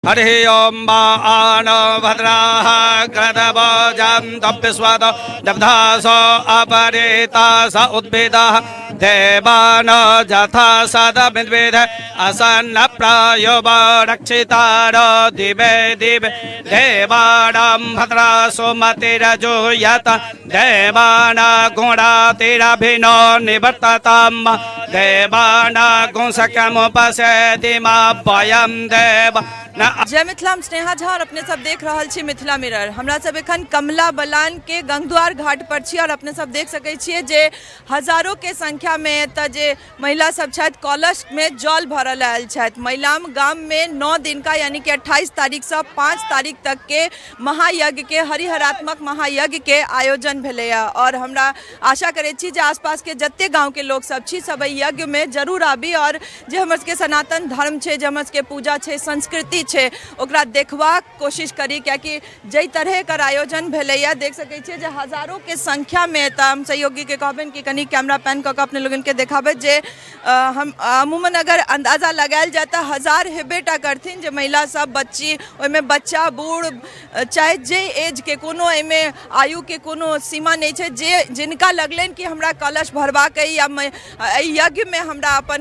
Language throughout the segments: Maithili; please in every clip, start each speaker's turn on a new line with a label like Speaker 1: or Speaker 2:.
Speaker 1: हरि ओम मा भद्राः क्रतवजं तप्यस्वद दब्धासो अपरेता स उद्भिदः देवान जथा सदमिद्विध असन्न प्रायो रक्षितार दिवे दिवे देवानां भद्रा सुमतिरजो यत देवाना गुणातिरभिनो निवर्तताम् देवाना गुंसकमुपसेति मा वयं देव
Speaker 2: जय मिथिला, हम स्नेहा झा और अपने सब देख रहल छी मिथिला मिरर। हमरा सब एखन कमला बलान के गंगद्वार घाट पर छी और अपने सब देख सकै छियै जे हजारों के संख्या में एतऽ जे महिला सब छथि कलश में जल भरल आयल छथि। महिलाम गाम में 9 दिन का यानी कि 28 तारीख से 5 तारीख तक के महायज्ञ के हरिहरात्मक महायज्ञ के आयोजन भेलैए और हमरा आशा करै छी जे आसपास के जते गाँव के लोक सब छी सब एहि यज्ञ में जरूर आबी और जे हमर सबके सनातन धर्म छै, जे हमर सबके पूजा छै, संस्कृति छै, ओकरा देखबाक कोशिश करी, कियाकि जाहि तरह एकर आयोजन भेलैए देख सकै छियै जे हजारोके संख्यामे एतऽ हम सहयोगीके कहबनि कि कनि कैमरा पैन कऽ कऽ अपने लोगनके देखाबथि जे हम अमूमन अगर अन्दाजा लगायल जाय तऽ हजार हेबे टा करथिन जे महिला सब, बच्ची, ओहिमे बच्चा, बूढ़, चाहे जे एजके, कोनो एहिमे आयुके कोनो सीमा नहि छै। जे जिनका लगलनि कि हमरा कलश भरबाक अइ या एहि यज्ञमे हमरा अपन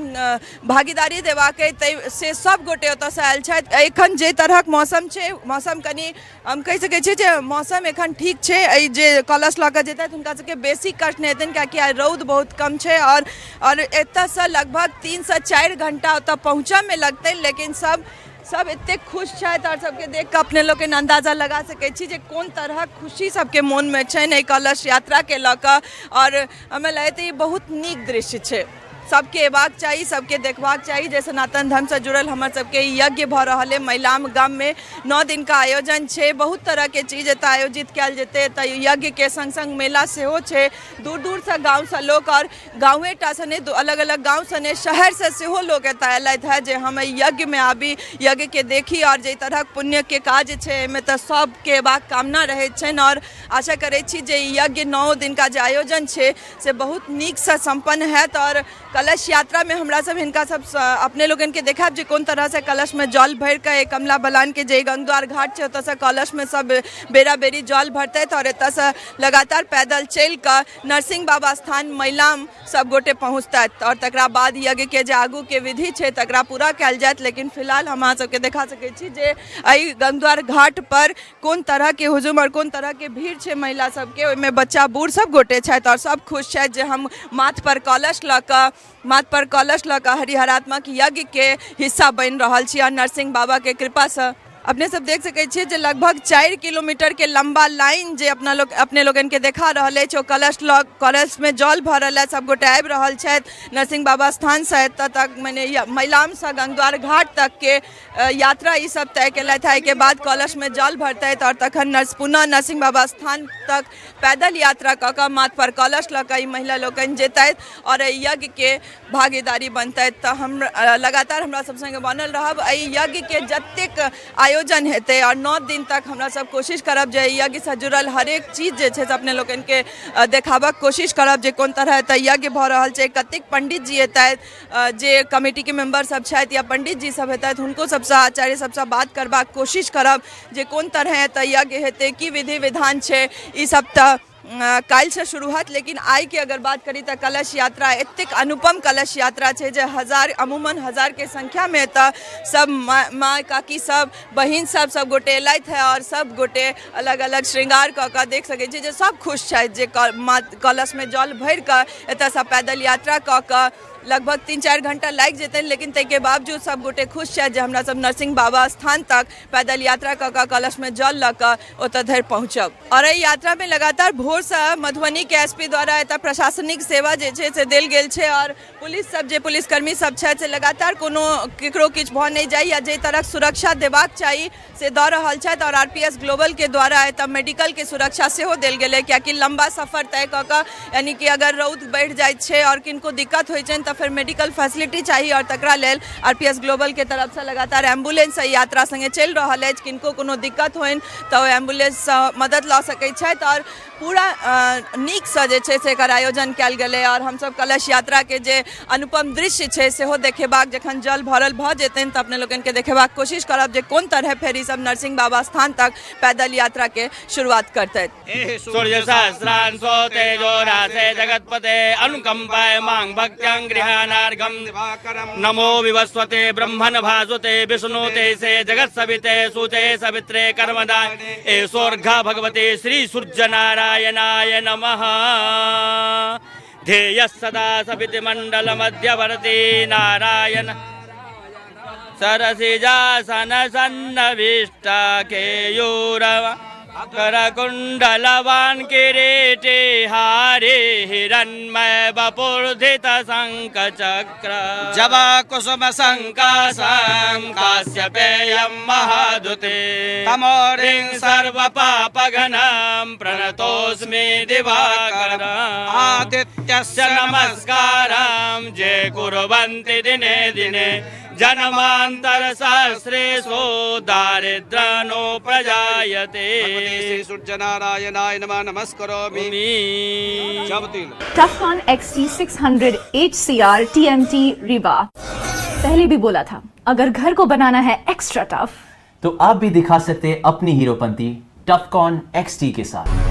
Speaker 2: भागीदारी देबाक अइ, ताहि से सब गोटे ओतऽसँ आयल छथि। एखन जे तरहक मौसम छै, मौसम कनि हम कहि सकै छियै जे मौसम एखन ठीक छै। एहि जे कलश लऽ कऽ जेतथि हुनका सबके बेसी कष्ट नहि हेतनि, कियाकि आइ रौद बहुत कम छै और एतऽसँ लगभग 3 सँ 4 घंटा ओतऽ पहुँचऽमे लगतै, लेकिन सब एतेक खुश छथि और सबके देख कऽ अपने लोकनि अन्दाजा लगा सकै छी जे कोन तरहक खुशी सबके मोनमे छनि एहि कलश यात्राके लऽ कऽ। और हमरा लगैत ई बहुत नीक दृश्य छै, सबके अयबाक चाही, सबके देखबाक चाही जे सनातन धर्मसँ जुड़ल हमर सबके यज्ञ भऽ रहल अइ। महिलाम गाममे 9 दिनका आयोजन छै, बहुत तरहके चीज एतऽ आयोजित कयल जेतै। एतऽ यज्ञके सङ्ग सङ्ग मेला सेहो छै। दूर दूरसँ गाँवसँ लोक आओर गाँवेटासँ नहि, अलग अलग गाँवसँ नहि, शहरसँ सेहो लोक एतऽ अयलथि हँ जे हम एहि यज्ञमे आबी, यज्ञके देखी आओर जाहि तरहक पुण्यके काज छै एहिमे तऽ सबके अयबाक कामना रहैत छनि। आओर आशा करै छी जे ई यज्ञ 9 दिनका जे आयोजन छै से बहुत नीकसँ सम्पन्न हैत। आओर कलश यात्रामे हमरा सब हिनका सब अपने लोकनिके देखायब जे कोन तरहसँ कलशमे जल भरिकऽ कमला बलानके जे गंगद्वार घाट छै ओतऽसँ कलशमे सब बेरा बेरी जल भरतथि आओर एतऽसँ लगातार पैदल चलिकऽ नरसिंह बाबा स्थान महिलाम सब गोटे पहुँचतथि आओर तकरा बाद यज्ञके जे आगूके विधि छै तकरा पूरा कयल जायत। लेकिन फिलहाल हम अहाँ सबके देखा सकै छी जे एहि गंगद्वार घाट पर कोन तरहके हुजूम आओर कोन तरहके भीड़ छै महिला सबके। ओहिमे बच्चा, बूढ़ सब गोटे छथि आओर सब खुश छथि जे हम माथ पर कलश लऽ कऽ हरिहरात्मक यज्ञके हिस्सा बनि रहल छी। आओर नरसिंह बाबाके कृपासँ अपने सब देख सकै छियै जे लगभग 4 किलोमीटरके लम्बा लाइन जे अपना लोग अपने लोगनके देखा रहल अछि, ओ कलश लऽ कलशमे जल भरल है, सब गोटे आबि रहल छथि नरसिंह बाबा स्थानसँ एतऽ तक, मने महिलामसँ गंगद्वार घाट तकके यात्रा ई सब तय केलथि है। एहिके बाद कलशमे जल भरतथि आओर तखन पुनः नरसिंह बाबा स्थान तक पैदल यात्रा कऽ कऽ माथ पर कलश लऽ कऽ ई महिला लोकनि जेतथि आओर एहि यज्ञके भागीदारी बनतथि। तऽ हम लगातार हमरा सब सङ्गे बनल रहब। एहि यज्ञके जतेक आयोजन हेतै आओर 9 दिन तक हमरा सब कोशिश करब जे एहि यज्ञसँ जुड़ल हरेक चीज जे छै से अपने लोकनिके देखाबक कोशिश करब जे कोन तरह एतऽ यज्ञ भऽ रहल छै, कतेक पंडित जी एतथि, जे कमिटीके मेम्बर सब छथि या पंडित जी सब हेतथि, हुनको सबसँ, आचार्य सबसँ बात करबाक कोशिश करब जे कोन तरह एतऽ यज्ञ हेतै, की विधि विधान छै। ई सब तऽ काल्हिसँ शुरू हैत, लेकिन आइके अगर बात करी तऽ कलश यात्रा एतेक अनुपम कलश यात्रा छै जे हजार, अमूमन हजारके संख्यामे एतऽ सब माँ, काकी सब, बहिन सब, सब गोटे एलथि है आओर सब गोटे अलग अलग श्रृंगार कऽ कऽ देख सकै छी जे सब खुश छथि जे कलशमे जल भरि कऽ एतऽसँ पैदल यात्रा कऽ कऽ लगभग 3-4 घंटा लागि जेतनि, लेकिन ताहिके बावजूद सब गोटे खुश छथि जे हमरा सब नरसिंह बाबा स्थान तक पैदल यात्रा कऽ कऽ कलशमे जल लऽ कऽ ओतऽ धरि पहुँचब। आओर एहि यात्रामे लगातार भोरसँ मधुबनीके एसपी द्वारा एतऽ प्रशासनिक सेवा जे छै से देल गेल छै आओर पुलिस सब, जे पुलिसकर्मी सब छथि, से लगातार कोनो केकरो किछु भऽ नहि जाय या जाहि तरहक सुरक्षा देबाक चाही से दऽ रहल छथि। आओर आरपीएस ग्लोबलके द्वारा एतऽ मेडिकलके सुरक्षा सेहो देल गेलै, कियाकि लम्बा सफर तय कऽ कऽ, यानी कि अगर रौद बढ़ि जाइत छै आओर किनको दिक्कत होइ छनि तऽ तऽ फेर मेडिकल फैसिलिटी चाही आओर तकरा लेल आरपीएस ग्लोबलके तरफसँ लगातार एम्बुलेंस एहि यात्रा सङ्गे चलि रहल अछि। किनको कोनो दिक्कत होइन तऽ ओ एम्बुलेंससँ मदद लऽ सकैत छथि आओर पूरा नीकसँ जे छै से एकर आयोजन कयल गेलै। आओर हमसभ कलश यात्राके जे अनुपम दृश्य छै सेहो देखेबाक, जखन जल भरल भऽ जेतनि तऽ अपने लोकनिके देखेबाक कोशिश करब जे कोन तरहे फेर ई सब नरसिंह बाबा स्थान तक पैदल यात्राके शुरुआत करतथि।
Speaker 1: सूर्य सहस्रांशो तेजो राशे जगत्पते अनुकम्पाय मां भक्त्यं गृहाणार्घं नमो विवस्वते ब्रह्मण भासुते विष्णु ते से जगत सविते सूचे सवित्रे कर्मदाय एषोर्घ भगवते श्री सूर्य नारायणाय नमः। ध्येयः सदा सविति मंडल मध्यवर्ती नारायण सरसिजासन सन्नविष्ट केयूरव करकुण्डलवान् किरीटे हारे हिरण्मय वपुर्धित शङ्खचक्र जब कुसुम शङ्कासं काश्यपेयं महादुते तमोरिं सर्वपापघनं प्रणतोऽस्मि दिवाकरम् आदित्यस्य नमस्कारं जे कुर्वन्ति दिने दिने जन्मांतर सहस्रेषु दारिद्र्यनो प्रजायते। श्री सूर्यनारायणाय नमः नमस्करोमि।
Speaker 3: Tufcon XT600 HCR TMT Rebar। पहले भी बोला था, अगर घर को बनाना है एक्स्ट्रा टफ,
Speaker 4: तो आप भी दिखा सकते हैं अपनी हीरोपंती टफकॉन XT के साथ।